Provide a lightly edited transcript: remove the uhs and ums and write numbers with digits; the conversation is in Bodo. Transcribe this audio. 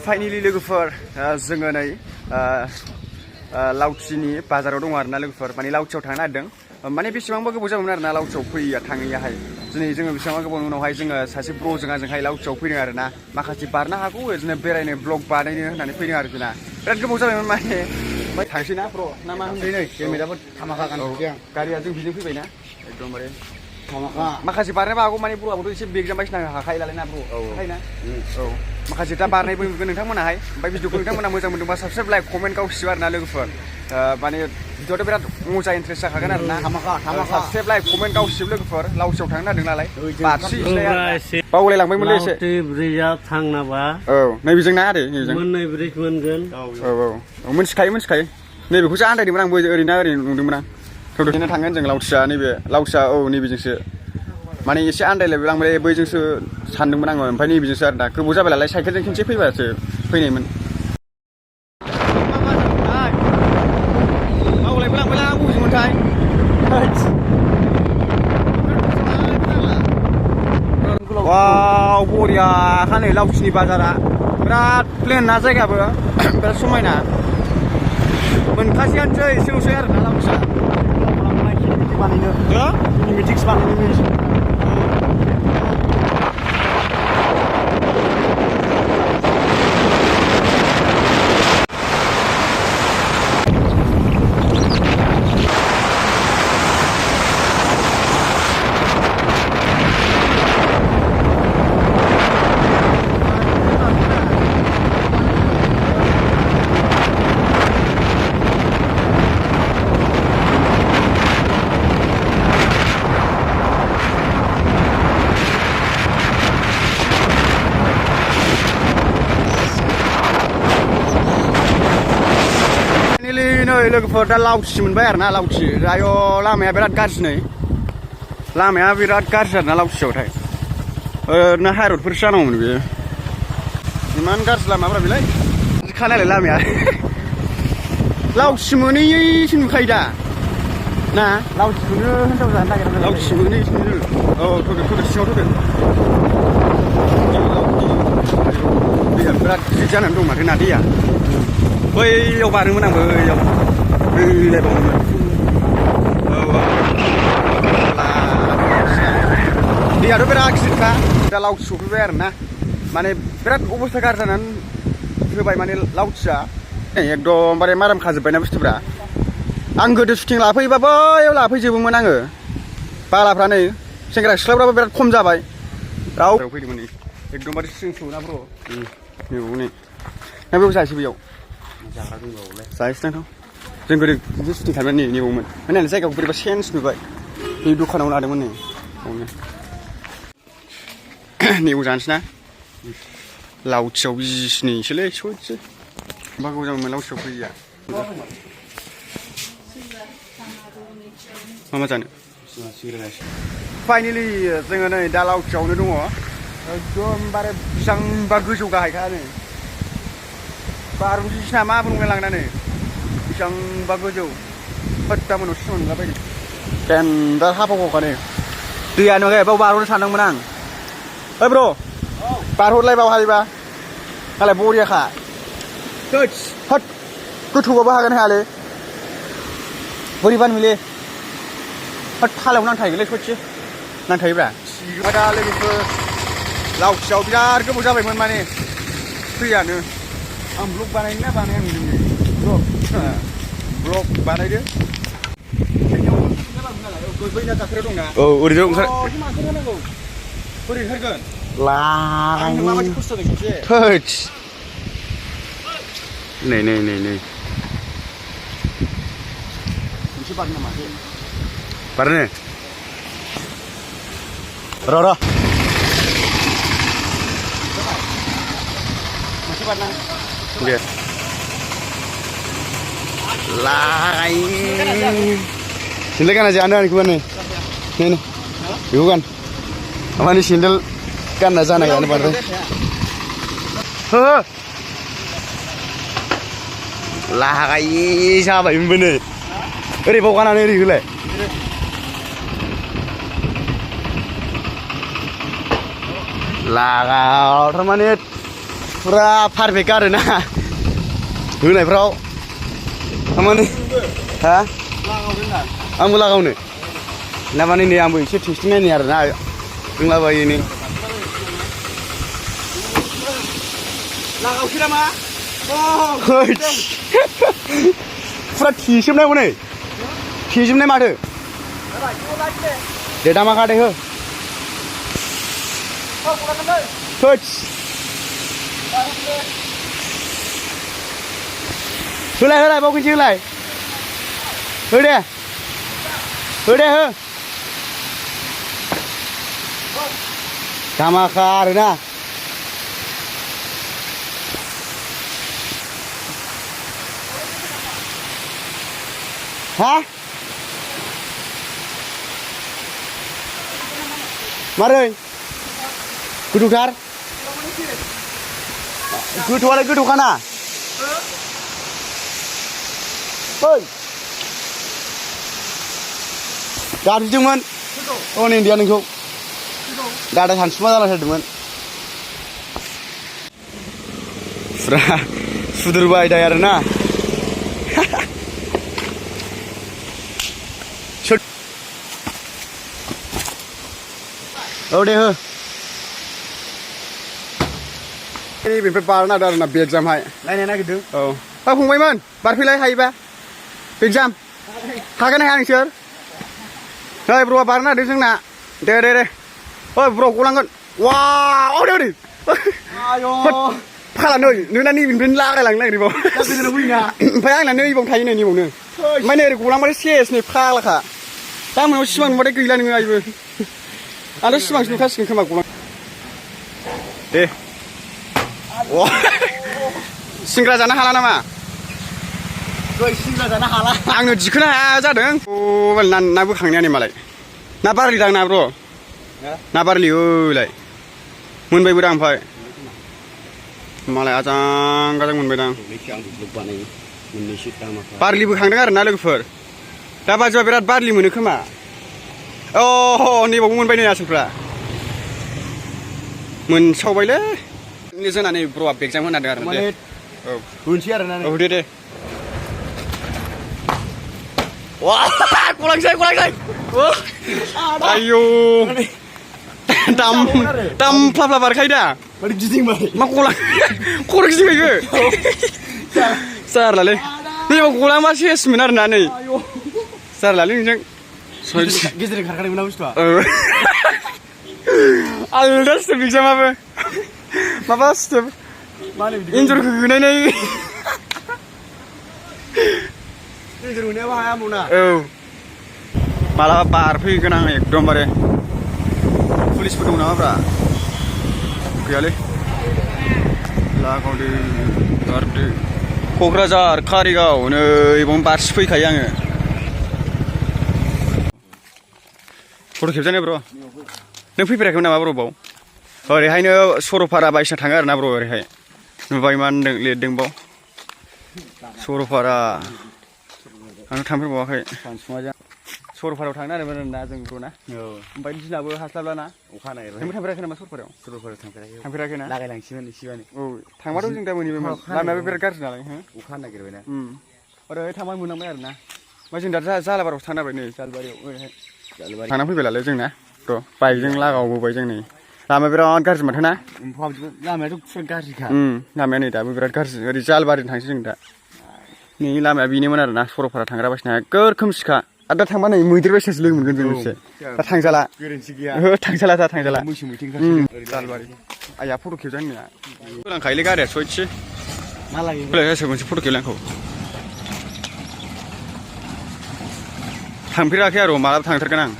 फाइनालि लोगोफोर जोङो नै लावथिनि बाजाराव दङ आरोना लोगोफोर माने लावथियाव थांनो नागिरदों माने बेसेबांबा गोबाव जाबायमोन आरोना लावथियाव फैया थाङैयाहाय दिनै जोङो बेसेबांबा गोबावनि उनावहाय जोङो सासे ब्र'जों आंजोंहाय लावथियाव फैदों आरोना माखासे बारनो हागौ ओरैनो बेरायनो ब्लग बानायनो होननानै फैदों आरोखि ना बिराद गोबाव जाबायमोन माने ओमफ्य थांसै ना ब्र' ना मा होनदों नै हेलमेटाबो थामाखा गारिया जों बिजों फैबायना एकदमबारे माखासे बारनोबो हागौ माने ब्र'आबोथ' एसे बेगजाम बायसिना हाखायो नालाय ना ब्र' हाखायोना औ माखासे दा बारनायबो नुगोन नोंथांमोनाहाय ओमफ्राय भिडिअखौ नोंथांमोना मोजां मोनदोंबा साबसक्राइब लाइक कमेन्ट गावसिबो आरोना लोगोफोर माने भिडिअआथ' बिराद मोजा इन्ट्रेस्ट जाखागोन आरोना साबसक्राइब लाइक कमेन्ट गावसिबो लोगोफोर लावथियाव थांनो नागिरदों नालाय बारसि बावलायलांबायमोनलै एसे ब्रिजाव थांनाबा औ नैबेजों ना आरो नैबेजों मोननै ब्रिज मोनगोन औ मिथिखायो नैबेखौसो आन्दायदोंमोन आंबो ओरैनो नुदोंमोन आं थौदोंनो थांगोन जों लावथिया नैबे लावथिया औ नैबेजोंसो माने एसे आन्दायलायबाय आं ओमफ्राय बैजोंसो सानदोंमोन आङो ओमफ्राय नैबेजोंसो आरो दा गोबाव जाबाय नालाय साइकेलजों खेनसे फैबासो फैनायमोन बावलायबोलांबायलां बबेजोंमोनथाय वाव बरिया नै लावथिनि बाजारा बिराद प्लेन ना जायगाबो बिराद समायना मोनखासैयानोसै एसेल'सै आरोना लावथिया मिटिक्स बानायनो नै लोगोफोर दा लावथि मोनबाय आरोना लावथि आय' लामाया बिराद गाज्रि नै लामाया बिराद गाज्रि आरोना लावथियावथाय ओरैनो हाइरडफोरसो जानांगौमोन बेयो इमान गाज्रि लामाफ्रा बेलाय बिदिखा नालाय लामाया लावथि मोनहैयैसो नुखायो दा ना लावथिखौनो हिनजाव जानो नागिरदों लावथि मोनहैयैसो औ थौदो सिङाव थौदो दैया बिराद गिदिर जानानै दं माथो ना दैया बैयाव बारोमोन आं बैयाव बैलायबावोमोन दैयाथ' बिराद गिदिरखा दा लावथि सफैबाय आरोना माने बिराद अबस्था गाज्रि जानानै होबाय माने लावथिया एकदमबारे माराम खाजोब्बायना बुस्थुफ्रा आं गोदो सुटिं लाफैयोबा बैयाव लाफैजोबोमोन आङो बालाफ्रा नै सेंग्रा सिख्लाफ्राबो बिराद खम जाबाय राव फैदोंमोन नै एकदमबारे सिं सौना ब्र' बेयाव नै ना बेयाव जायसै बेयाव जाग्रा दंबावोलाय जायैसैदांथ' जों गोदो बिदि सुटिं खालामनानै नेबावोमोन माने जायगाखौ बोरैबा सेन्स नुबाय नै दखानाव लादोंमोन नै बावनो नेबाव जानोसै ना लावथियाव बिजिस्निसोलै सयसो मा गोबाव जाबायमोन लावथियाव फैया मा जानो फाइनालि जोङो नै दा लावथियावनो दङ एकदमबारे बेसेबांबा गोजौ गाहायखा नै बारहुंखासो नामा बुंनो लांनानै बेसेबांबा गोजौ फट्टा मोनावसो मोनलाबायदों टेन्डार हाफावखानो दैयानो बाव बारहरनो सानदोंमोन आं ओइ ब्र' बारहरलाय बाव हायोबा नालाय बरियाखा हट गोथौबाबो हागोन हायालै बोरैबा नुले हट थालायाव नांथाहैगोनलै सयथि नांथायोब्रा दा लोगोफोर लावथियाव बिराद गोबाव जाबायमोन माने फैयानो आं ब्लग बानायनो ना बानाया नोंजों ब्लग बानायदो बैना गाखोराव दंना औ ओरैनो ओंखार बोरै ओंखारगोन आं माबायदि खस्थ' जादों खेबसे नै मोनसे बारनो नामा बारनो र' मोनसे बारना दे लागाय सेन्देल गाना जानो आंखौबा नै बेखौ गान माने सेन्देल गानना जानायानो बांद्राय हो लागाय जाबायमोनबो नै ओरै बाव गानानै ओरै होलाय लागाव थारमाने फुरा पारफेक्ट आरोना होनायफ्राव थारमाने हा आंबो लागावनो ना माने नै आंबो एसे टेस्टिं नायनो आरोना रोंलाबायो नै लागावसै नामा फुरा थेजोबनाय हनै थेजोबनाय माथो दे दामा खादे हो होलाय होलाय बाव खनसे होलाय हो दे हो दामाखा आरोना हा मारै गोथौथार गोथौआलाय गोथौखाना ओइ गाबज्रिदोंमोन अन इन्डिया नोंखौ दादा सानसुमा जाना थादोंमोन फुरा सुधुरबाय दाय आरोना औ दे हो बेनिफ्राय बारना आरोना बेगजामहाय नायनो नागिरदों औ फंबायमोन बारफैलाय हायोबा बेगजाम हागोन ना हाया नोंसोर नै ब्र'आ बारना होदों जोंना दे ओइ ब्र' गलांगोन वाव दे फाला नै नोंना नैबेनिफ्रायनो लागायलांनो नागिरबाव ओमफ्राय आंना नैबाव थायो नै नैबावनो ओमफ्राय नै ओरै गलांबाथाय सेस नै फाग्लाखा दा मोनाव सिमां नुबाथाय गैला नोङो आइबो आरो सिमांसो नुखासिगोन खोमा गलां दे सिंग्रा जानो हाला नामा सिंग्रा जानो हाला आंनो दिखोनो हाया जादों ना बोखांनायानो मालाय ना बारलि दां ना ब्र' ना बारलि ओइलाय मोनबायबो दां ओमफ्राय मालाय आजां गाजां मोनबायदां बारलि बोखांदों आरोना लोगोफोर दा बादिबा बिराद बारलि मोनो खोमा अ नैबावबो मोनबाय नै आसोलफ्रा मोनसावबायलै जोंना नै ब्र'आ बेगजाम होनादों आरो दे औ होनसै आरोना औ दे गलांसै आयौ दामफ्लाफ्ला बारखायो दा गिदिंबाय मा गलां खर' गिदिंबायबो जारलालै नैबाव गलांबा सेसमोन आरोना नै जारलालै नोंजों गेजेरजों खारखानायमोन ना बुस्थुआ आलदा स्टेप एगजामाबो माबा स्टेप इन्जरखौ होनायनाय इन्जर होनायाबो हाया मना औ मालाबा बारफैगोन आं एकदमबारे पुलिसफोर दं नामाब्रा गैयालै लागावदो गारदो क'क्राझार कारिगाव नै बावनो बारसिफैखायो आङो फट' खेबजानो ब्र' नों फैफेराखैमोन नामा ब्र' बाव ओरैहायनो सरलपारा बायसिना थाङो आरोना ब्र' ओरैहाय नुबाय मा होनदों लिरदों बाव सरलपारा आंथ' थांफेरबावाखै सरलपारायाव थांनो नागिरदोंमोन ना जों ब्र' ना ओमफ्राय दिनाबो हास्लाबलाना अखा नागिरबाय नोंबो थांफेराखै नामा सरलपारायाव थांफेराखै ना लागायलांसिगोन एसेबानो औ थांबाथ' जों दा मोनहैबायमोन लामायाबो बिराद गाज्रि नालाय अखा नागिरबायना ओरैहाय थांबाय मोनलांबाय आरोना ओमफ्राय जों दा जालाबारावसो थांनो नागिरबाय नै जालबारियाव ओरैहाय थांना फैबायलाय जोंना र' बाइकजों लागावबोबाय जों नै लामाया बिराद गाज्रि माथो ना लामायाथ' गाज्रिखा लामाया नै दाबो बिराद गाज्रि ओरै जालबारिजों थांसै जों दा नै लामाया बेनोमोन आरोना सरलपारा थांग्रा बासिना गोर खोमसिखा आरो दा थांबा नै मैदेर बायसिनासो लोगो मोनगोन जों मोनसे दा थांजाला गोरोन्थि गैया थांजाला मैसो मैथिं जालबारि आइया फट' खेबजानो होननाया होलांखायोलै गारिया सयथि मा लायो होलाय मोनसे फट' खेबलाय आंखौ थांफेराखै आरो मालाबा थांथारगोन आं